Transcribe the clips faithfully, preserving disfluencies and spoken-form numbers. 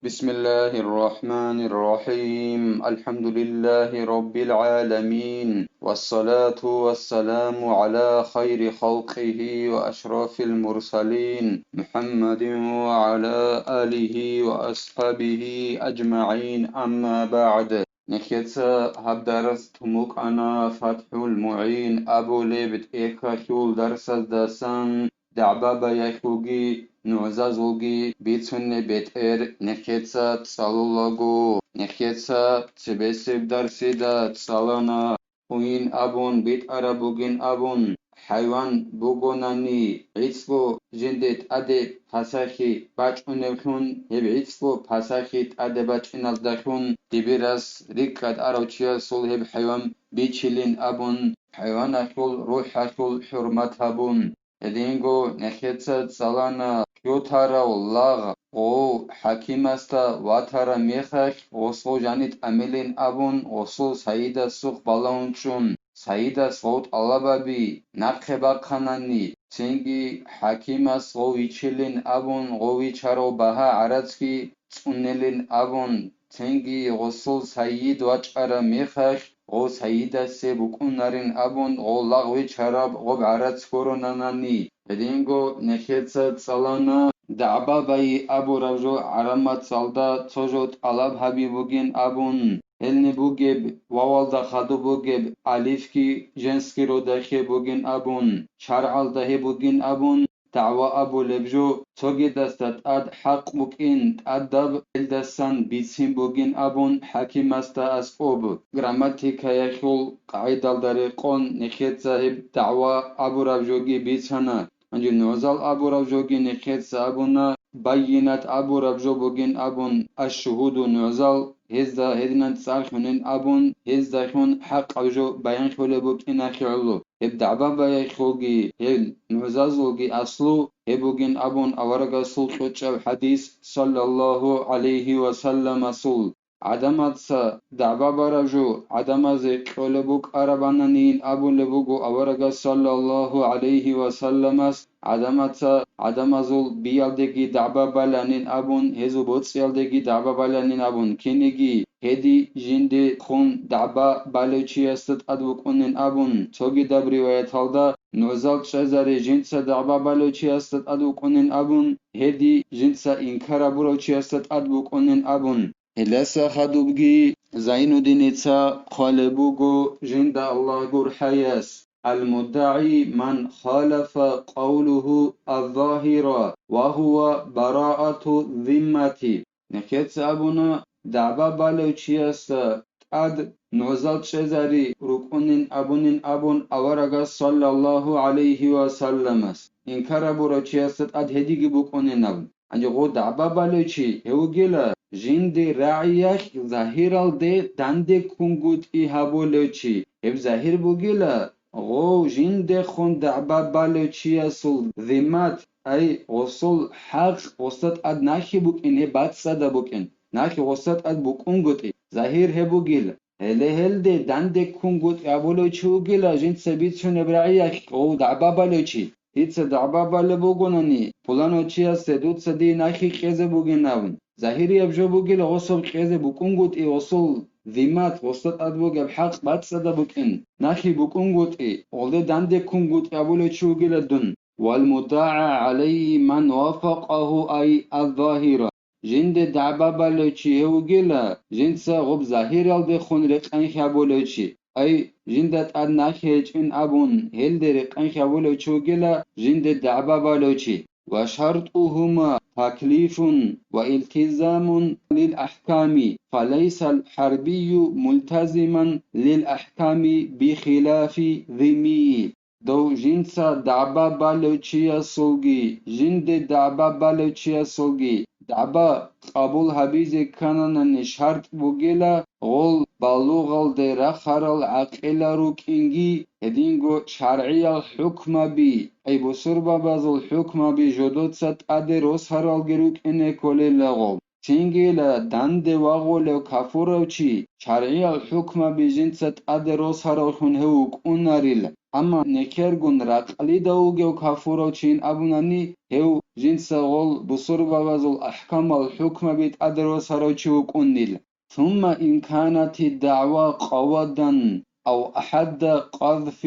بسم الله الرحمن الرحيم. الحمد لله رب العالمين. والصلاة والسلام على خير خلقه وأشرف المرسلين محمد وعلى آله وأصحابه أجمعين. أما بعد. Нехеца гьаб дарс тумукъана ФатхӀул МугӀин абулеб тӀехьалъул дарсаздасан. ДагӀба баяхьулги нугӀзазулги бицунеб бетӀер нехеца цӀалулаго, нехеца цебесеб дарсида цӀалана. Уйин абун, битӀараб бугин абун, хӀайван бугонани, гӀицӀго жинде тӀаде пасахи бачӀуневлъун, гьеб гӀицӀго пасахи тӀаде бачӀиналдалъун дибирас рикӀкӀад арав чиясул гьеб хӀайван бичилин абун, хӀайваналъул рухӀалъул хӀурмат гьабун. Гьединго нехеца цӀалана хьутарав лагъ гъов хӀакимасда ватараб мехалъ, гъосул жани тӀамилин абун, гъосул сайидасухъ балагьун чӀун, сайидас гъов тӀалабаби нахъе бахъанани, цинги хӀакимас гъов вичилин абун, гъов вичарав багьа гӀарацги цӀунилин абун, цинги гъосул сайид вачӀараб мехалъ, гъов сайидасе букӀунарин абун, гъов лагъ вичараб гъоб гӀарац гуронанани. Гьединго нехеца цӀалана дагӀба байи абураб жо гӀарамацалда цо жо тӀалаб гьаби бугин абун, гьелни бугеб вавалда хадуб бугеб алифги женский родахье бугин абун, шаргӀалда гьеб бугин абун, дагӀва абулеб жо цогидасда тӀад хӀакъ букӀин, тӀадаб гьелдасан бицин бугин абун хӀакимасда аскӀоб, грамматикаялъул къагӀидалда рекъон нехеца гьеб дагӀва абураб жоги бицана. Гьанже нугӀзал абураб жоги нехеца абуна, байинат абураб жо бугин абун, аш-шугьуду нугӀзал, гьезда гьединан цӀар хьунин абун, гьездалъун хӀакъаб жо баянлъулеб букӀин ахӀи гӀоло. Гьеб дагӀба баяхьулги, гьел нугӀзазулги аслу гьеб бугин абун аварагасул кьучӀаб хӀадис, саллаллагьу гӀалайгьи ва салламасул. ГӀадамаца дагӀба бараб жо гӀадамазе кьолеб букӀарабананин абулеб буго аварагас, саллаллагьу гӀалайгьи ва салламас, гӀадамаца гӀадамазул биялдеги дагӀба баланин абун, гьезул боцӀиялдеги дагӀба баланин абун, кинеги гьеди жинде хун дагӀба балев чиясда тӀад букӀунин абун, цогидаб риваяталда нугӀзал чӀезари жинца дагӀба балев чиясда тӀад букӀунин абун, гьеди жинца инкар абурав чиясда тӀад букӀунин абун. Гьелдаса хадубги Зайнуддиница хъвалеб буго жинда Аллагь гурхӀаяс: «Ал-муддагӀи ман халафа къавлугьу аз-загьира ва гьува бараату зиммати». Нехеца абуна, дагӀба балев чиясда тӀад нугӀзал чӀезари рукӀунин абунин абун аварагас, саллаллагьу гӀалайгьи ва салламас, инкар абурав чиясда тӀад гьедиги букӀунин абун. Гьанже гъо дагӀба балев чи гьев вугила, жинде рагӀиялъ загьиралде данде ккунгутӀи гьабулев чи. Гьеб загьир бугила, гъов жиндехун дагӀба балев чиясул зиммат, ай, гъосул хӀакъ гъосда тӀад нахьи букӀин, гьеб бацӀцӀадаб букӀин, нахьи гъосда тӀад букӀунгутӀи, загьир гьеб бугила. Гьеле гьелде данде ккунгутӀи абулев чи вугила, жинца бицунеб рагӀиялъ гъов дагӀба балев чи. Дица дагӀба балеб бугонани, пуланав чиясде дуца дие нахьи кьезе бугин абун, загьирияб жо бугила гъосул кьезе букӀунгутӀи, гъосул зиммат, гъосда тӀад бугеб хӀакъ бацӀцӀадаб букӀин, нахьи букӀунгутӀи, гъолде данде ккунгутӀи абулев чи вугила дун. Вал муддагӀа гӀалайгьи ман вафакъагьу, ай аз-загьира. Жинде дагӀба балев чи гьев вугила, жинца гъуб загьиралдехун рекъанхӀ гьабулев чи, ай, жинда тӀад нахь гьечӀин абун, гьелде рекъанхӀ гьабулев чи вугила, жинде дагӀба балев чи. Ва шартӀугьума таклифун ва илтизамун лил ахӀками, фалайсал хӀарбию мултазиман лил ахӀками бихилафи зиммии. Дов жинца дагӀба балев чиясулги, жинде дагӀба балев чиясулги дагӀба къабул гьабизе ккананани шартӀ бугила, гъол балугъалде рахарал гӀакъила рукӀинги, гьединго шаргӀиял хӀукмаби, ай бусурбабазул хӀукмаби жодоца тӀаде росаралги рукӀине кколела гъол. Цинги данде вагъулев кафурав чи, шаргӀиял хӀукмаби жинца тӀаде росаравлъун гьев вукӀунарила, амма нехергун ракьалда вугев кафурав чийин абунани, гьев жинца гъол бусурбабазул ахӀкамал хӀукмаби тӀаде росарав чи вукӀунила. ثم إن كانت الدعوى قودا أو حد قذف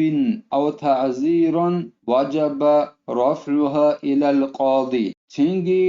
أو تعزيرا وجب رفعها إلى القاضي. Цинги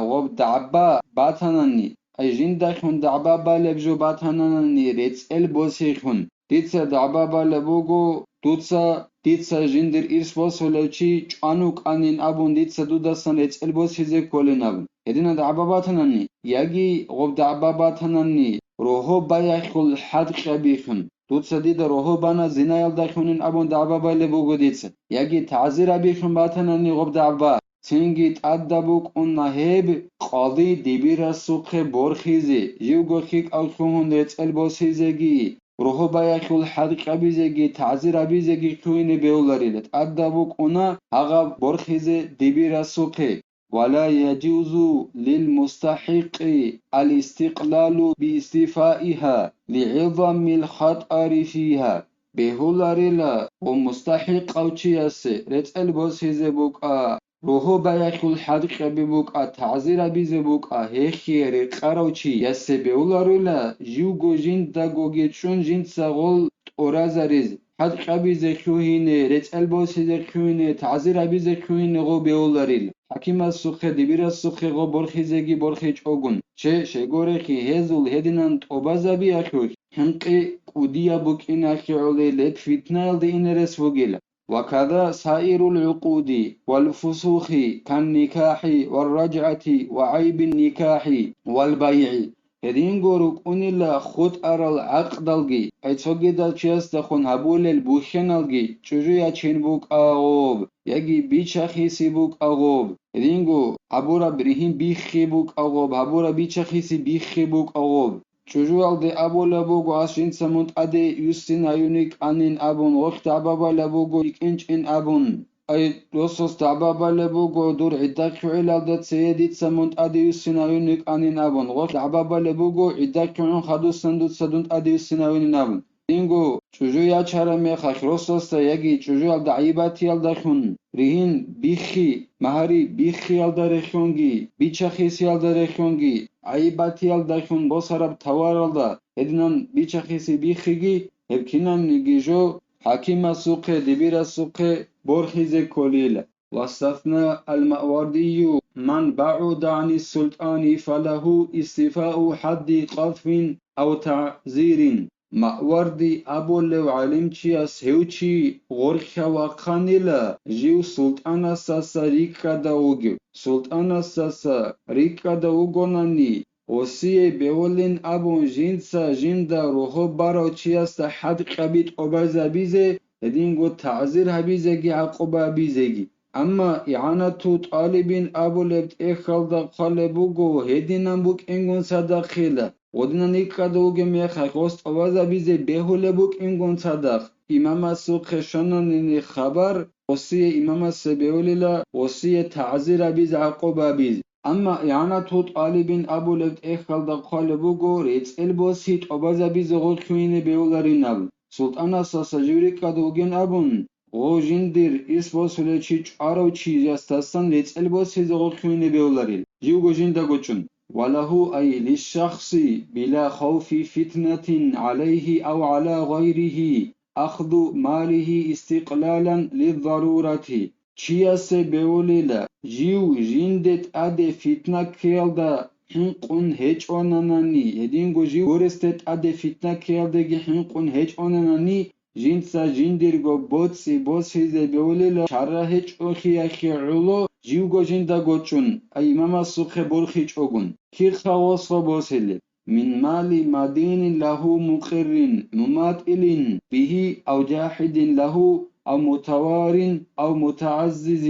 гъоб дагӀба батанани, ай жиндалъун дагӀба балеб жо батанани рецӀел босихьун, дица дагӀба балеб буго, дуца, дица жиндир ирс босулев чи чӀван вукӀанин абун дица дудасан рецӀел босизе кколин абун. Гьединан дагӀба батанани, яги гъоб дагӀба батанани, рогьо баяхьул хӀад кьабихьун, дуца дида рогьо бана зинаялдалъунин абун дагӀба балеб буго дица, яги тагӀзир абихьун батанани гъоб дагӀба, цинги тӀадаб букӀуна гьеб къади дибирасухъе борхизе, живго хикӀав лъугьун рецӀел босизеги, рогьо баяхьул хӀад кьабизеги, тагӀзир абизеги лъугьине бегьуларила, тӀадаб букӀуна гьагъаб борхизе дибирасухъе. ولا يجوز للمستحق الاستقلال باستيفائها لعظم الخطر فيها. Бегьуларила ва мустахӀикъав чиясе рецӀел босизе букӀа, рогьо баяхьул хӀад кьаби букӀа, тагӀзир абизе букӀа, гьехие рекъарав чиясе бегьуларила, живго жиндагоги чӀун жинца гъол тӀуразариз, хӀад кьабизе лъугьине, рецӀел босизе лъугьине, тагӀзир абизе лъугьине гъо бегьуларил. ХӀакимасухъе, дибирасухъе гъо борхизеги борхичӀогун, че, щайгурелъул гьезул гьединан тӀубазабиялъулъ, хӀинкъи кӀудияб букӀиналъе гӀолеб фитнаялде ине рес бугила. وكذا سائر العقود والفسوق كالنكاح والرجعة وعيب النكاح والبيع. Гьединго рукӀунила хутӀарал гӀакъдалги, ай цогидал чиясдехун гьабулел бухьеналги, чӀужу ячин букӀа гъоб, яги бичахиси букӀа гъоб, гьединго гьабураб ригьин биххи букӀа гъоб, гьабураб бичахиси биххи букӀа гъоб. ЧӀужуялде абулеб буго, ас жинца мун тӀаде юссин гьаюни кӀанин абун, гъолъ дагӀба балеб буго, йикӀинчӀин абун. Ай, росас дагӀба балеб буго, дур гӀидда лъугӀилалда цее дица мун тӀаде юссин гьаюни кӀанин абун, гъолъ дагӀба балеб буго, гӀидда лъугӀун хадусан дуца дун тӀаде юссин гьаюнин абун. Гьединго чӀужу ячараб мехалъ росасда яги чӀужуялда гӀайибатиялдалъун, ригьин биххи, магьари биххиялда рехьонги, бичахисиялда рехьонги, гӀайибатиялдалъун босараб товаралда гьединан бичахиси биххиги, гьеб кинабниги жо хӀакимасухъе, дибирасухъе борхизе кколила. واستثنى الماوردي من بعد عن السلطان فله استيفاء حد قذف أو تعزير. Маъварди абулев гӀалимчияс гьев чи гъоркьа вахъанила, жив султӀанасдаса рикӀкӀада вугев. СултӀанасдаса рикӀкӀада вугонани, гъосие бегьулин абун жинца жинда рогьо барав чиясда хӀад кьаби тӀубазабизе, гьединго тагӀзир гьабизеги гӀакъуба абизеги. Амма игӀанату тӀалибин абулеб тӀехьалда хъвалеб буго, гьединан букӀингун цадахъила. Гъодинан рикӀкӀада вугеб мехалъ гъос тӀубазабизе бегьулеб букӀингун цадахъ, имамасухъе щвананани хабар, гъосие имамасе бегьулила гъосие тагӀзир абизе, гӀакъуба абизе. Амма игӀанату тӀалибин абулеб тӀехьалда хъвалеб буго, рецӀел боси тӀубазабизе гъо лъугьине бегьуларинаб. СултӀанасдаса жив рикӀкӀада вугин абун, гъо жиндир ирс босулев чи чӀварав чиясдасан рецӀел босизе гъо лъугьине бегьуларил, живго жиндаго чӀун. وله أي للشخص بلا خوف فتنة عليه أو على غيره أخذ ماله استقلالا للضرورة. Чиясе бегьулила, жив жинде тӀаде фитна ккеялда хӀинкъун гьечӀонанани, гьединго жив гуресде тӀаде фитна ккеялдеги хӀинкъун гьечӀонанани, жинца жиндирго боцӀи босизе бегьулила чара гьечӀолъиялъе гӀоло, живго жиндаго чӀун, ай имамасухъе борхичӀогун. Кирха гъос гъо босилеб? من مال مدين له مقر مماطل به أو جاحد له أو متوار أو متعزز.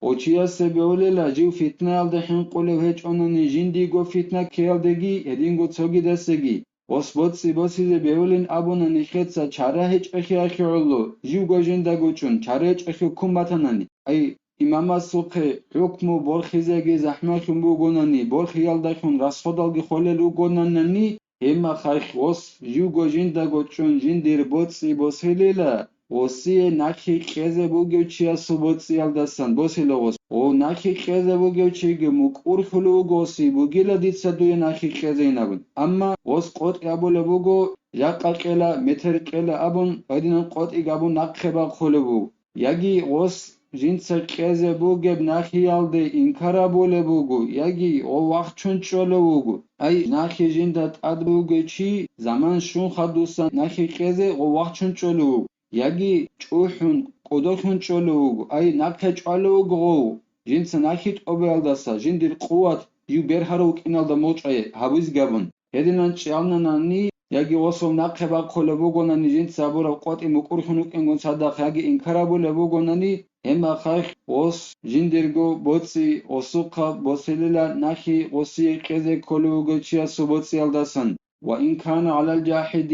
Гъо чиясе бегьулила, жив фитнаялда хӀинкъулев гьечӀонани жиндиго фитна ккеялдеги, гьединго цогидасеги. Гъос боцӀи босизе бегьулин абуна нижеца чара гьечӀолъиялъе гӀоло, живго жиндаго чӀун, чара гьечӀолъи ккун батанани. Ай, имамасухъе хӀукму борхизеги захӀмалъун бугонани, борхиялдалъун расходалги холел ругонанани, гьебмахалъ гъос живго жиндаго чӀун жиндир боцӀи босилила, гъосие нахъе кьезе бугев чиясул боцӀиялдасан босила гъос. О, нахъе кьезе бугев чиги мукӀурлъулев вуго гъосие, бугила дица дуе нахъе кьезейин абун. Амма гъос къотӀи абулеб буго, жакъа кьела, метер кьела абун, гьединан къотӀиги абун нахъе бахъулеб буго. Яги гъос жинца кьезе бугеб нахъиялде инкар абулеб буго, яги гъов вахчун чӀолев вуго. Ай, нахъе жинда тӀад бугев чи, заман щун хадусан нахъе кьезе гъов вахчун чӀолев вуго, яги чӀухӀун, кӀодолъун чӀолев вуго. Ай, нахъе чӀвалев вуго гъов, жинца нахъе тӀобеялдаса жиндир къуват жив бергьарав вукӀиналда мочӀай гьабизе абун. Гьединан чӀалнанани, яги гъосул нахъе бахъулеб бугонани, жинца абураб къотӀи мукӀурлъун вукӀингун цадахъ яги инкар абулеб бугонани, гьебмахалъ гъос жиндирго боцӀи гъосухъа босилила нахъе гъосие кьезе кколев вугев чиясул боцӀиялдасан. وإن كان على الجاحد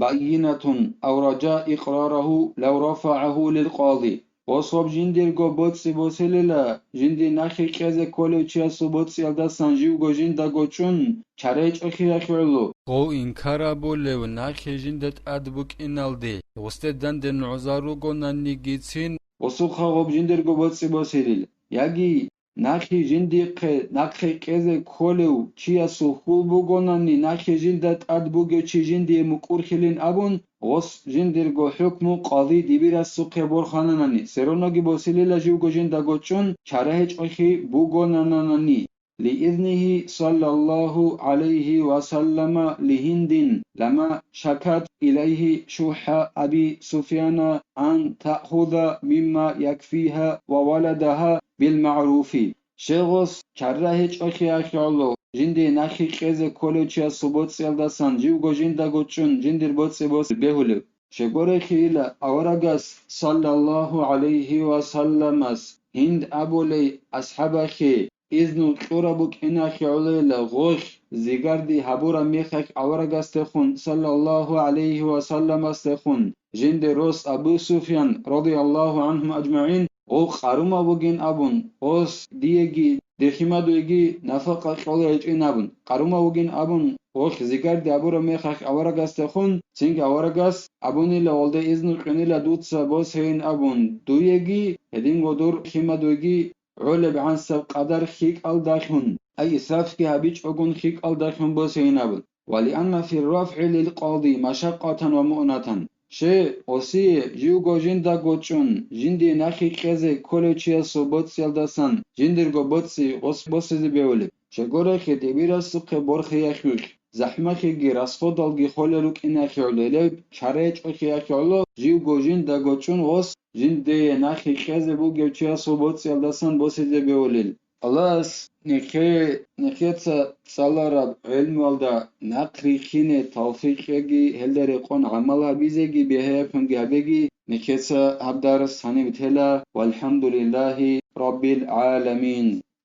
بينة أو رجا إقراره لو رفعه للقاضي. Гъособ жиндирго боцӀи босилила, жинди нахъе кьезе кколев чиясул боцӀиялдасан живго жиндаго чӀун, чара гьечӀохиялъе гӀоло. Гъов инкар абулев нахъе жинда тӀад букӀиналде, гъосде данден гӀузар ругонанигицин, гъосухъа гъоб жиндирго боцӀи босилила. Яги нахъе жиндихъе нахъе кьезе кколев чиясул хьул бугонани, нахъе жинда тӀад бугев чи жиндие мукӀурлъилин абун, гъос жиндирго хӀукму къади дибирасухъе борхананани, сероноги босилила живго жиндаго чӀун, чара гьечӀолъи бугонананани. لإذنه صلى الله عليه وسلم لهند لما شكت إليه شح أبي سفيان أن تأخذ مما يكفيها وولدها بالمعروف. Щегъос чара гьечӀохиялъе гӀоло, жинди нахъе кьезе кколев чиясул боцӀиялдасан живго жиндаго чӀун жиндир боцӀи бос-, бегьулев. Щегорехиила аварагас, саллаллагьу гӀалайгьи ва салламас, Гьинд абулей асхӀабахъе изну кьураб букӀиналъе гӀолейила гъолъ, зигарди гьабураб мехалъ аварагасдехун, саллаллагьу гӀалайгьи ва салламасдехун, жинде рос Абу Суфьян, радияллагьу гӀангьум аджмагӀин, гъов къарумав вугин абун, гъос диеги, дихъимадуеги нафакъа кьола гьечӀин абун, къарумав вугин абун, гъолъ зигарди гьабураб мехалъ аварагасдехун, цинги аварагас абунила, гъолда изну кьунила дуца босейин абун, дуеги, гьединго дур химадуеги гӀолеб гӀансаб къадар хикӀалдалъун, ай исрафги гьабичӀогун хикӀалдалъун босейин абун. ولأن في الرفع للقاضي مشقة ومؤنة. Щай, гъосие, живго жиндаго чӀун, жинде нахъе кьезе кколев чиясул боцӀиялдасан жиндирго боцӀи гъос босизе бегьулеб. Щегорехи дибирасухъе борхиялъулъ, захӀмалъиги расходалги холел рукӀиналъе гӀолейилеб чара гьечӀолъиялъе гӀоло, живго жиндаго чӀун гъос жиндие нахъе кьезе бугев чиясул боцӀиялдасан босизе бегьулел. Аллагьас нихъе-, нихъеца цӀалараб гӀелмуялда нахъ рихьине тавфикъ кьеги, гьелда рекъон гӀамал гьабизеги, бигьаяб гьунги гьабеги. Нихъеца гьаб дарс гьаниб тела. ВалхӀамдулиллагьи раббил гӀаламин.